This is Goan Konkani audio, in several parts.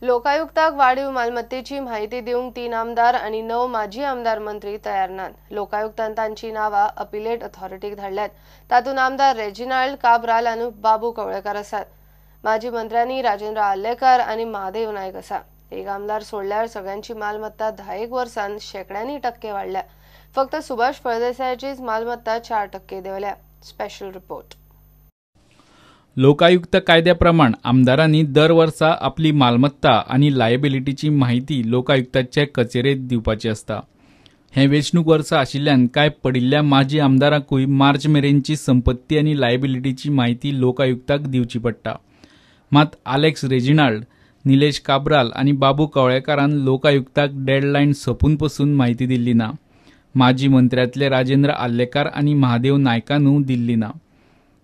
लोकायुक्ताक वाढीव मालमत्तेची माहिती दिवंक 3 आमदार आनी 9 माजी आमदार मंत्री तयार नात। लोकायुक्तान तांची नांवां अपिलेट अथॉरिटीक धाडल्यात। तातूंत आमदार रेजिनाल्ड काब्राल आनी बाबू कवळेकार आसात। माजी मंत्र्यांनी राजेंद्र आर्लेकार आनी महादेव नायक आसा। एक आमदार सोडल्यार सगळ्यांची मालमत्ता 10 वर्सांत शेंकड्यांनी टक्के वाडल्या। फक्त सुभाष फळदेसायाचीच मालमत्ता 4% देंवल्या। Special report. Lokayukta कायद्या प्रमाण आमदारांनी दर वर्सा आपली मालमत्ता आनी लायबिलिटीची माहिती लोकायुक्ताचे कचेरेत दिवपाची आसता। हें वेंचणूक वर्सा आशिल्ल्यान कांय पडिल्ल्या माजी आमदारांकूय मार्च मेरेनची संपत्ती आनी लायबिलिटीची माहिती लोकायुक्ताक दिवची पडटा। मात आलेक्स रेजिनाल्ड, निलेश काब्राल आनी बाबू कवळेकारान लोकायुक्ताक डेडलायन सोंपून पसून माहिती दिल्ली ना। माजी मंत्र्यांतले राजेंद्र आर्लेकार आनी महादेव नायकानूय दिल्ली ना।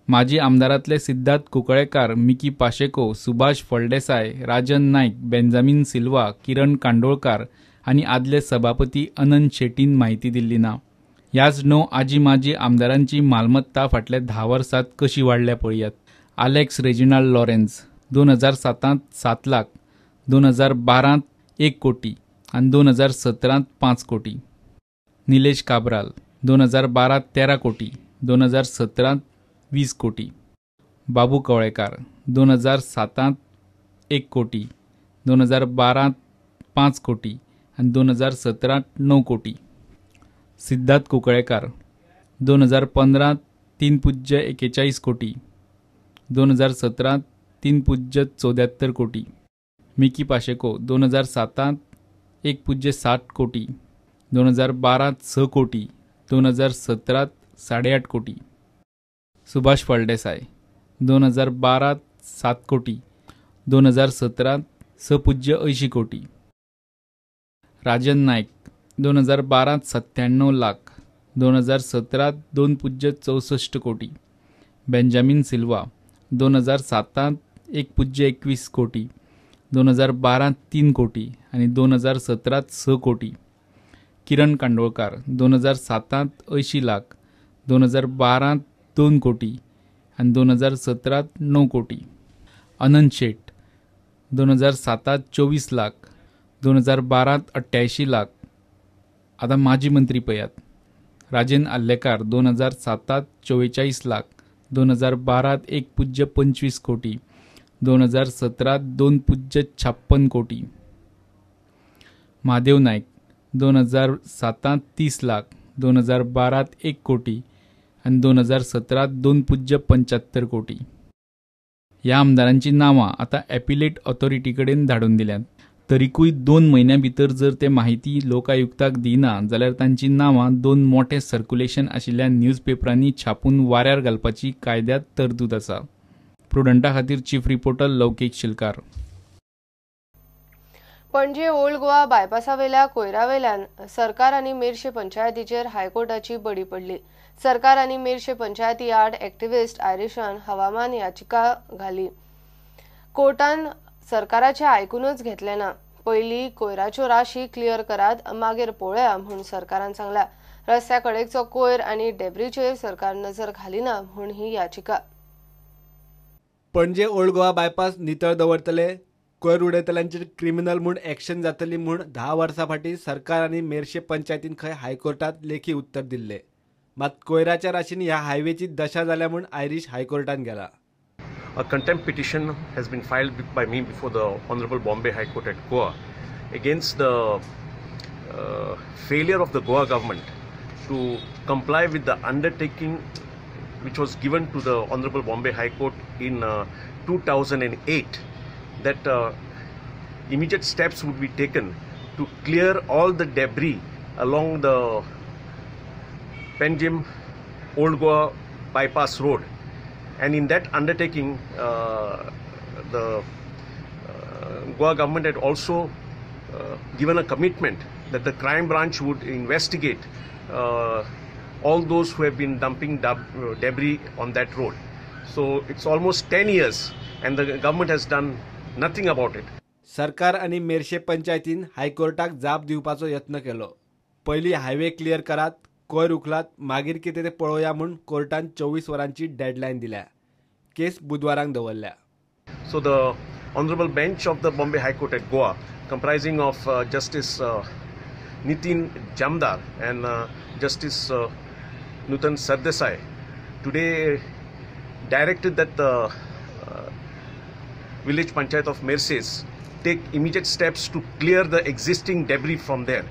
माजी आमदारांतले सिद्धार्थ कुंकळेकार, मिकी पाशेको, सुभाष फळदेसाय, राजन नायक, बेंजामीन सिल्वा, किरण कांडोळकार आनी आदले सभापती अनंत शेटीन माहिती दिल्ली ना। ह्याच 9 आजी माजी आमदारांची मालमत्ता फाटल्या 10 वर्सांत कशी वाडल्या पळयात। आलेक्स रेजिनाल्ड लॉरेन्स 2007 7 लाख, 2012 1 कोटी आनी 2017 5 कोटी। निलेश काब्राल 2012 13 कोटी, 2017 20 कोटी। बाबू कवळेकार 2007 1 कोटी, 2012 5 कोटी आनी 2017 9 कोटी। सिद्धार्थ कुंकळेकार 2015 3.41 कोटी, 2017 3.74 कोटी। मिकी पाशेको 2007 1.60 कोटी, 2012 6 कोटी, 2017 8.5 कोटी। सुभाष फळदेसाय 2012 7 कोटी, 2017 6.80 कोटी। राजन नायक 2012 97 लाख, 2017 2.64 कोटी। बेंजामीन सिल्वा 2007 1.21 कोटी, 2012 3 कोटी आनी 2017 6 कोटी। किरण कांडोळकार 2007 80 लाख, 2012 2 कोटी आनी 2017 9 कोटी। अनंत शेट 2007 24 लाख, 2012 88 लाख। आतां माजी मंत्री पळयात। राजेंद्र आर्लेकार 2007 44 लाख, 2012 1.25 कोटी, 2017 2.56 कोटी। महादेव नायक 2007 30 लाख, 2012 1 कोटी आनी 2017 2.75 कोटी। ह्या आमदारांची नांवां आतां एपिलेट ऑथॉरिटी कडेन धाडून दिल्यात। तरीकूय 2 म्हयन्यां भितर जर ते माहिती लोकायुक्ताक दिना जाल्यार तांची नांवां 2 मोठे सर्क्युलेशन आशिल्ल्या न्यूजपेपरांनी छापून वाऱ्यार घालपाची कायद्यांत तरतूद आसा। प्रुडंटा खातीर chief reporter Laukik Shilkar. Panaji old Goa बायपासावेल्या कोयरावेल्यान सरकार आनी मेरशे पंचायतीचेर हायकोर्टाची बडी पडली। सरकार आनी मेरशे पंचायती आड एक्टिविस्ट आयरिशान हवामान याचिका घाली। कोर्टान सरकाराचे आयकूनच घेतले ना। पयली कोयराच्यो राशी क्लियर करात, मागीर पळोवया म्हूण सरकारान सांगला। रस्त्या कडेचो कोयर आनी डेब्रीचेर सरकार नजर घालिना म्हूण ही याचिका। पणजे ओल्ड गोवा बायपास नितळ दवरतले, कोयर उडयतल्यांचेर क्रिमिनल म्हूण एक्शन जातली म्हूण 10 वर्सां फाटीं सरकार आनी मेरशे पंचायतीन खंय हायकोर्टांत लेखी उत्तर दिल्लें। मात कोयराच्या राशीन ह्या हायवेची दशा जाल्या म्हूण आयरीश हायकोर्टान गेला। A contempt petition has been filed by me before the Honorable Bombay High Court at Goa against the failure of the Goa government to comply with the undertaking which was given to the Honorable Bombay High Court in 2008 that immediate steps would be taken to clear all the debris along the Panjim Old Goa bypass road. And in that undertaking, the Goa government had also given a commitment that the crime branch would investigate all those who have been dumping debris on that road. So it's almost 10 years and the government has done nothing about it. सरकार आनी मेरशे पंचायतीन हायकोर्टाक जाप दिवपाचो यत्न केलो। पयली हायवे क्लियर करात, कोयर उखलात, मागीर कितें तें पळोवया म्हूण कोर्टान 24 वरांची डेडलायन दिल्या। केस बुधवाराक दवरल्या। So the Honorable Bench of the Bombay High Court at Goa, comprising of Justice Nitin Jamdar and Justice Nutan Sardesai, today directed that the village panchayat of Merces take immediate steps to clear the existing debris from there.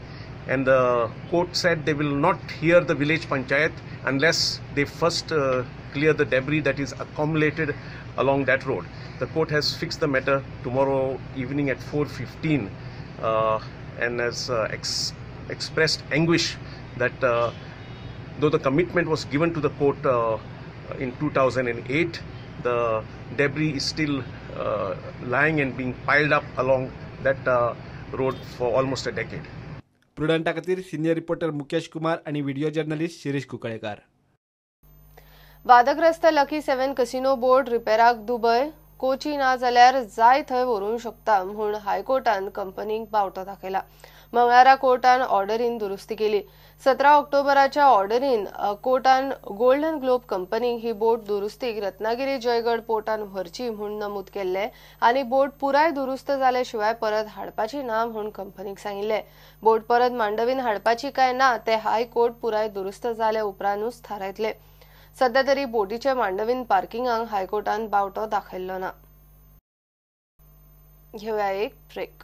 And the court said they will not hear the village panchayat unless they first clear the debris that is accumulated along that road. The court has fixed the matter tomorrow evening at 4:15 and has expressed anguish that though the commitment was given to the court in 2008, the debris is still lying and being piled up along that road for almost a decade. प्रुडंटा खातीर सिनियर रिपोर्टर मुकेश कुमार आणि व्हिडिओ जर्नलिस्ट शिरीष कुंकळेकर. वादग्रस्त लकी 7 कसिनो बोर्ड रिपेराक दुबय, कोची ना जाल्यार जाय थंय व्हरूंक शकता म्हूण हायकोर्टान कंपनीक बावटो दाखयला. मंगळारा कोर्टान ऑर्डरीन दुरुस्ती केली. 17 ऑक्टोबराच्या ऑर्डरीन कोर्टान गोल्डन ग्लोब कंपनीक ही बोट दुरुस्तीक रत्नागिरी जयगड पोर्टान व्हरची म्हूण नमूद केल्ले आनी बोट पुराय दुरुस्त जाले शिवाय परत हाडपाची ना म्हूण कंपनीक सांगिल्ले. बोट परत मांडवीन हाडपाची काय ना ते हायकोर्ट पुराय दुरुस्त जाले उपरांतूच थारायतले. सध्या तरी बोटीचे मांडवीन पार्किंगाक हायकोर्टान बावटो दाखयल्लो ना. घेवया एक ब्रेक.